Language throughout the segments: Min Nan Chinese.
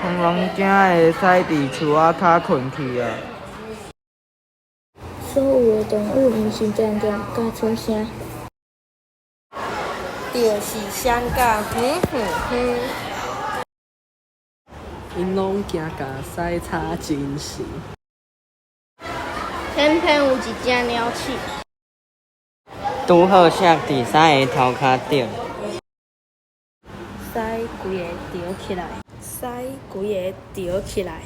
螳螂驚的屎佇樹仔跤睏去矣。所有的動物毋是定定敢出聲。就是閃甲遠遠遠。𪜶攏驚共師吵精神。偏偏有一隻鳥鼠。拄好摔佇師的頭殼頂。師規个著起來。師規个著起來。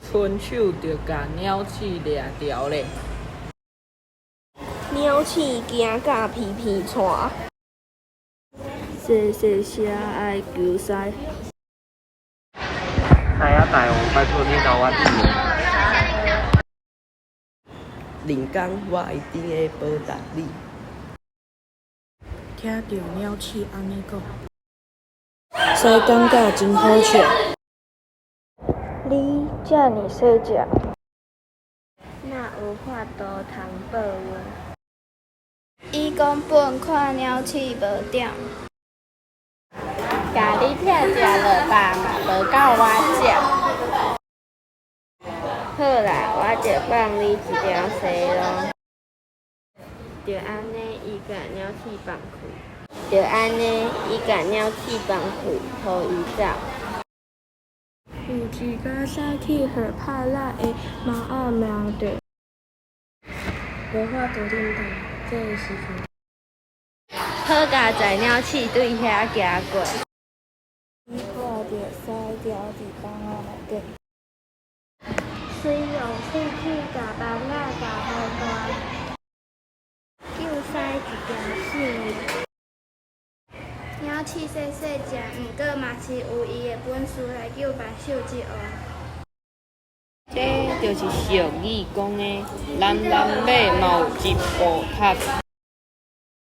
伸手就共鳥鼠掠著咧。鳥鼠驚甲皮皮掣。細細聲哀求師。師仔大王，拜託你留我一命。人工我一定會報答你。聽著鳥鼠按呢講。師感覺真好笑。你遮爾細隻。哪有法度通報話？伊講本看鳥鼠無點。共你拆食落腹嘛無夠我食。好啦，我就放你一條生路。就按呢，伊共鳥鼠放開。就按呢，伊共鳥鼠放開，予伊走。有一工師去予拍獵的貓仔貓著。無法度忍耐這个時陣。好佳哉，鳥鼠對遐行過。伊看著師牢佇房仔內底。隨用喙齒共枋仔咬予爛。救師一條性命。鳥鼠細細隻，毋過嘛是有伊的本事來救縛手這碗。這就是俗語講的，男人馬嘛有一步踢。